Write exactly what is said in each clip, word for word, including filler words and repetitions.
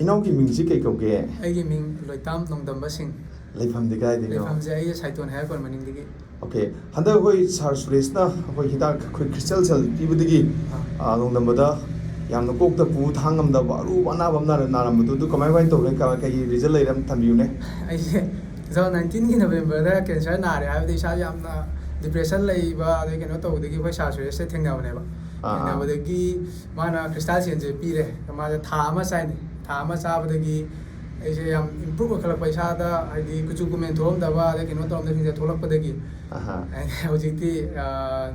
ꯏꯅꯥꯎꯒꯤ ꯃꯤꯡꯁꯤ ꯀꯩ ꯀꯧꯒꯦ? ꯑꯩꯒꯤ ꯃꯤꯡ ꯂꯣꯏꯇꯥꯝ ꯅꯣꯡꯗꯝꯕ ꯁꯤꯡ꯫ ꯂꯩꯐꯝꯗꯤ ꯀꯗꯥꯏꯗꯒꯤꯅꯣ? ꯂꯩꯐꯝꯁꯦ ꯑꯩꯒꯤ ꯁꯥꯏꯇꯣꯟ ꯍꯥꯏꯌꯔ ꯀꯣꯔꯠ ꯃꯅꯤꯡꯗꯒꯤ꯫ ꯑꯣꯀꯦ, ꯍꯟꯗꯛ ꯑꯩꯈꯣꯏ ꯁꯥꯔ ꯁꯨꯔꯦꯁꯅ ꯑꯩꯈꯣꯏ ꯍꯤꯗꯥꯛ, ꯑꯩꯈꯣꯏ ꯈ꯭ꯔꯤꯁꯇꯦꯜ ꯁꯦꯜ ꯄꯤꯕꯗꯒꯤ, ꯑꯥ꯫ ꯑꯥ, ꯅꯣꯡꯗꯝꯕꯗ ꯌꯥꯝꯅ ꯀꯣꯛꯇ ꯄꯨ ꯊꯥꯡ ꯉꯝꯗꯕ ꯑꯔꯨꯕ ꯑꯅꯥꯕ ꯑꯃ ꯅꯥꯔ-, ꯅꯥꯔꯝꯕꯗꯣ, ꯑꯗꯨ ꯀꯃꯥꯏ ꯀꯃꯥꯏꯅ ꯇꯧꯔꯦ? ꯀ-, ꯀꯩ ꯔꯤꯖꯜ ꯂꯩꯔꯦ? ꯑꯝ ꯊꯝꯕꯤꯌꯨꯅꯦ꯫ ꯑꯩꯁꯦ two thousand nineteenꯒꯤ Novemberꯗ cancer ꯅꯥꯔꯦ ꯍꯥꯏꯕꯗꯤ ꯏꯁꯥ ꯌꯥꯝꯅ depression ꯂꯩꯕ, ꯑꯗꯩ ꯀꯩꯅꯣ ꯇꯧꯕꯗꯒꯤ ꯑꯩꯈꯣꯏ ꯁꯥꯔ ꯁꯨꯔꯦꯁꯁꯦ ꯊꯦꯡꯅꯕꯅꯦꯕ꯫ ꯑꯥ, ꯑꯥ꯫ ꯊꯦꯡꯅꯕꯗꯒꯤ ꯃꯥꯅ ꯈ꯭ꯔꯤꯁꯇꯥꯜ ꯁꯦꯟꯁꯦ ꯄꯤꯔꯦ꯫ ꯃꯥꯁꯦ ꯊꯥ ꯑꯃ ꯆꯥꯏꯅꯤ꯫ ꯊꯥ ꯑꯃ ꯆꯥꯕꯗꯒꯤ ꯑꯩꯁꯦ ꯌꯥꯝ improve ꯑꯣꯏꯈꯠꯂꯛꯄ ꯏꯁꯥꯗ, ꯍꯥꯏꯗꯤ ꯀꯨꯆꯨ ꯀꯨꯃꯦꯟ ꯊꯣꯛꯑꯝꯗꯕ, ꯑꯗꯩ ꯀꯩꯅꯣ ꯇꯧꯔꯝꯗꯕꯁꯤꯡꯁꯦ ꯊꯣꯛꯂꯛꯄꯗꯒꯤ, ꯑꯍꯥ꯫ ꯍꯧꯖꯤꯛꯇꯤ, ꯑ,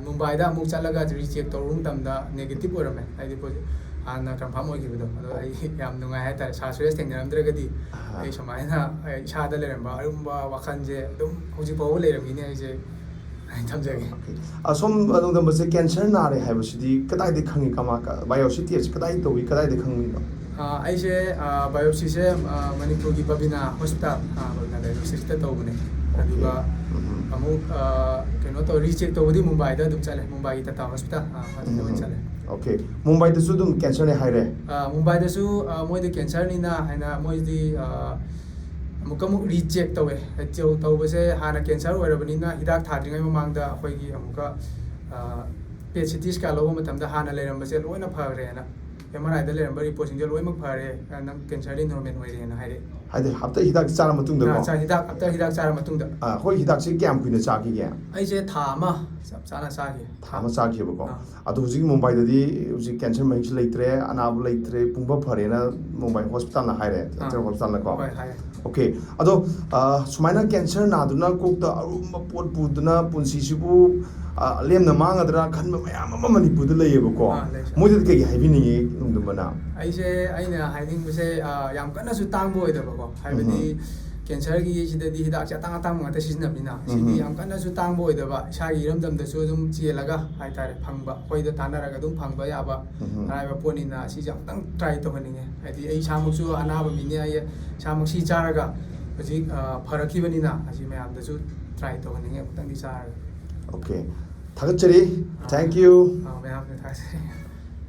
ꯃꯨꯝꯕꯥꯏꯗ ꯑꯃꯨꯛ ꯆꯠꯂꯒ recheck ꯇꯧꯔꯨꯕ ꯃꯇꯝꯗ negative ꯑꯣꯏꯔꯝꯃꯦ꯫ ꯍꯥꯏꯗꯤ ꯄꯣꯖꯤ-, ꯍꯥꯟꯅ confirm ꯑꯣꯏꯈꯤꯕꯗꯣ꯫ ꯑꯗꯣ ꯑꯩ ꯌꯥꯝ ꯅꯨꯡꯉꯥꯏ ꯍꯥꯏꯇꯥꯔꯦ꯫ ꯁꯥꯔ ꯁꯨꯔꯦꯁ ꯊꯦꯡꯅꯔꯝꯗ꯭ꯔꯒꯗꯤ ꯑꯍꯥ꯫ ꯑꯩ ꯁꯨꯃꯥꯏꯅ, ꯑꯩ ꯏꯁꯥꯗ ꯂꯩꯔꯝꯕ ꯑꯔꯨꯝꯕ ꯋꯥꯈꯜꯁꯦ ꯑꯗꯨꯝ ꯍꯧꯖꯤꯛ ꯐꯥꯎꯕ ꯂꯩꯔꯝꯒꯤꯅꯤ ꯑꯩꯁꯦ꯫ ꯑꯩ ꯊꯝꯖꯒꯦ꯫ ꯑꯣꯀꯦ꯫ ꯑꯁꯣꯝ ꯑꯗꯣꯝꯗ ꯃꯁꯦ cancer ꯅꯥꯔꯦ ꯍꯥꯏꯕꯁꯤꯗꯤ ꯀꯗꯥꯏꯗ ꯈꯪꯉꯤ? ꯀꯃꯥꯏ-, ꯀ-, biopsy test ꯀꯗꯥꯏ ꯇꯧꯏ? ꯀꯗꯥꯏꯗ ꯈꯪꯉꯤꯅꯣ? ꯑ, ꯑꯩꯁꯦ, ꯑ, biopsyꯁꯦ, ꯑ, ꯃꯅꯤꯄꯨꯔꯒꯤ ꯕꯕꯤꯅꯥ ꯍꯣꯁꯄꯤꯇꯥꯜ, ꯑ, ꯕꯕꯤꯅꯥ diagnosticsꯇ ꯇꯧꯕꯅꯦ꯫ ꯑꯗꯨꯒ ꯎꯝ꯫ ꯑꯃꯨꯛ, ꯑ, ꯀꯩꯅꯣ ꯇꯧ, recheck ꯇꯧꯕꯗꯤ ꯃꯨꯝꯕꯥꯏꯗ ꯑꯗꯨꯝ ꯆꯠꯂꯦ, ꯃꯨꯝꯕꯥꯏꯒꯤ ꯇꯥꯇꯥ ꯍꯣꯁꯄꯤꯇꯥꯜ, ꯑ, ꯑꯗꯨꯗ ꯑꯣꯏꯅ ꯆꯠꯂꯦ꯫ ꯑꯣꯀꯦ꯫ ꯃꯨꯝꯕꯥꯏꯗꯁꯨ ꯑꯗꯨꯝ cancerꯅꯦ ꯍꯥꯏꯔꯦ? ꯑ, ꯃꯨꯝꯕꯥꯏꯗꯁꯨ, ꯑ, ꯃꯣꯏꯗꯤ cancerꯅꯤꯅ ꯍꯥꯏꯅ ꯃꯣꯏꯗꯤ, ꯑ, ꯑꯃꯨꯛꯀ ꯑꯃꯨꯛ recheck ꯇꯧꯋꯦ꯫ ꯍꯥꯏꯗꯤ ꯇꯧ-, ꯇꯧꯕꯁꯦ ꯍꯥꯟꯅ cancer ꯑꯣꯏꯔꯕꯅꯤꯅ ꯍꯤꯗꯥꯛ ꯊꯥꯗ꯭ꯔꯤꯉꯩ ꯃꯃꯥꯡꯗ ꯑꯩꯈꯣꯏꯒꯤ ꯑꯃꯨꯛꯀ, ꯑ, PET CT scan ꯂꯧꯕ ꯃꯇꯝꯗ ꯍꯥꯟꯅ ꯂꯩꯔꯝꯕꯁꯦ ꯂꯣꯏꯅ ꯐꯈ꯭ꯔꯦꯅ, MRIꯗ ꯂꯩꯔꯝꯕ reportꯁꯤꯡꯁꯦ ꯂꯣꯏꯅꯃꯛ ꯐꯔꯦ, ꯅꯪ cancerꯗꯤ normal ꯑꯣꯏꯔꯦꯅ ꯍꯥꯏꯔꯛꯑꯦ꯫ ꯍꯥꯏꯗꯤ ꯍꯞꯇꯥ ꯍꯤꯗꯥꯛ ꯆꯥꯔ ꯃꯇꯨꯡꯗꯀꯣ? ꯑꯥ, ꯆꯥ-, ꯍꯤꯗꯥꯛ, ꯍꯞꯇꯥ ꯍꯤꯗꯥꯛ ꯆꯥꯔ ꯃꯇꯨꯡꯗ꯫ ꯑꯥ, ꯑꯩꯈꯣꯏ ꯍꯤꯗꯥꯛꯁꯦ ꯀꯌꯥꯝ ꯀꯨꯏꯅ ꯆꯥꯈꯤꯒꯦ? ꯑꯩꯁꯦ ꯊꯥ ꯑꯃ ꯆꯞ ꯆꯥꯅ ꯆꯥꯈꯤ꯫ ꯊꯥ ꯑꯃ ꯆꯥꯈꯤꯕꯀꯣ? ꯑꯥ꯫ ꯑꯗꯣ ꯍꯧꯖꯤꯛ ꯃꯨꯝꯕꯥꯏꯗꯗꯤ ꯍꯧꯖꯤꯛ cancer ꯃꯍꯤꯛꯁꯨ ꯂꯩꯇ꯭ꯔꯦ, ꯑꯅꯥꯕ ꯂꯩꯇ꯭ꯔꯦ, ꯄꯨꯡꯐ ꯐꯔꯦꯅ ꯃꯨꯝꯕꯥꯏ ꯍꯣꯁꯄꯤꯇꯥꯜꯅ ꯍꯥꯏꯔꯦ, ꯑꯥ꯫ ꯖꯦꯅꯔꯦꯜ ꯍꯣꯁꯄꯤꯇꯥꯜꯅꯀꯣ? ꯍꯣꯏ, ꯍꯥꯏꯔꯦ꯫ ꯑꯣꯀꯦ꯫ ꯑꯗꯣ, ꯑ, ꯁꯨꯃꯥꯏꯅ cancer ꯅꯥꯗꯨꯅ ꯀꯣꯛꯇ ꯑꯔꯨꯝꯕ ꯄꯣꯠ ꯄꯨꯗꯨꯅ ꯄꯨꯟꯁꯤꯁꯤꯕꯨ, ꯑ, ꯂꯦꯝꯅ ꯃꯥꯡꯒꯗ꯭ꯔꯥ ꯈꯟꯕ ꯃꯌꯥꯝ ꯑꯃ ꯃꯅꯤꯄꯨꯔꯗ ꯂꯩꯌꯦꯕꯀꯣ? ꯑꯥ, ꯂꯩ, ꯁꯥꯔ꯫ ꯃꯣꯏꯗꯗꯤ ꯀꯩ ꯍꯥꯏꯕꯤꯅꯤꯡꯉꯤ, ꯅꯣꯡꯗꯝꯕꯅ? ꯑꯩꯁꯦ, ꯑꯩꯅ ꯍꯥꯏꯅꯤꯡꯕꯁꯦ, ꯑ, ꯌꯥꯝ ꯀꯟꯅꯁꯨ ꯇꯥꯡꯕ ꯑꯣꯏꯗꯕꯀꯣ, ꯍꯥꯏꯕꯗꯤ ꯎꯝ꯫ cancerꯒꯤ ꯁꯤꯗꯗꯤ ꯍꯤꯗꯥꯛꯁꯦ ꯑꯇꯥꯡ ꯑꯇꯥꯡꯕ ꯉꯥꯛꯇ ꯁꯤꯖꯤꯟꯅꯕꯅꯤꯅ, ꯁꯤꯗꯤ ꯎꯝ꯫ ꯌꯥꯝ ꯀꯟꯅꯁꯨ ꯇꯥꯡꯕ ꯑꯣꯏꯗꯕ, ꯏꯁꯥꯒꯤ ꯏꯔꯝꯗꯝꯗꯁꯨ ꯑꯗꯨꯝ ꯆꯦꯜꯂꯒ ꯍꯥꯏꯇꯥꯔꯦ, ꯐꯪꯕ, ꯑꯩꯈꯣꯏꯗ ꯇꯥꯟꯅꯔꯒ ꯑꯗꯨꯝ ꯐꯪꯕ ꯌꯥꯕ ꯎꯝ꯫ ꯑꯔꯥꯏꯕ ꯄꯣꯠꯅꯤꯅ, ꯁꯤꯁꯦ ꯑꯃꯨꯛꯇꯪ try ꯇꯧꯍꯟꯅꯤꯡꯉꯦ꯫ ꯍꯥꯏꯗꯤ ꯑꯩ ꯏꯁꯥꯃꯛꯁꯨ ꯑꯅꯥꯕ ꯃꯤꯅꯦ, ꯑꯩ ꯏꯁꯥꯃꯛ ꯁꯤ ꯆꯥꯔꯒ ꯍꯧꯖꯤꯛ, ꯑ, ꯐꯔꯛꯈꯤꯕꯅꯤꯅ, ꯑꯁꯤ ꯃꯌꯥꯝꯗꯁꯨ try ꯇꯧꯍꯟꯅꯤꯡꯉꯦ, ꯑꯃꯨꯛꯇꯪꯗꯤ ꯆꯥꯔꯒ꯫ ꯑꯣꯀꯦ꯫ ꯊꯥꯒꯠꯆꯔꯤ꯫ ꯑꯥ꯫ Thank you꯫ ꯑꯥ, ꯃꯌꯥꯝꯁꯨ ꯊꯥꯒꯠꯆꯔꯤ꯫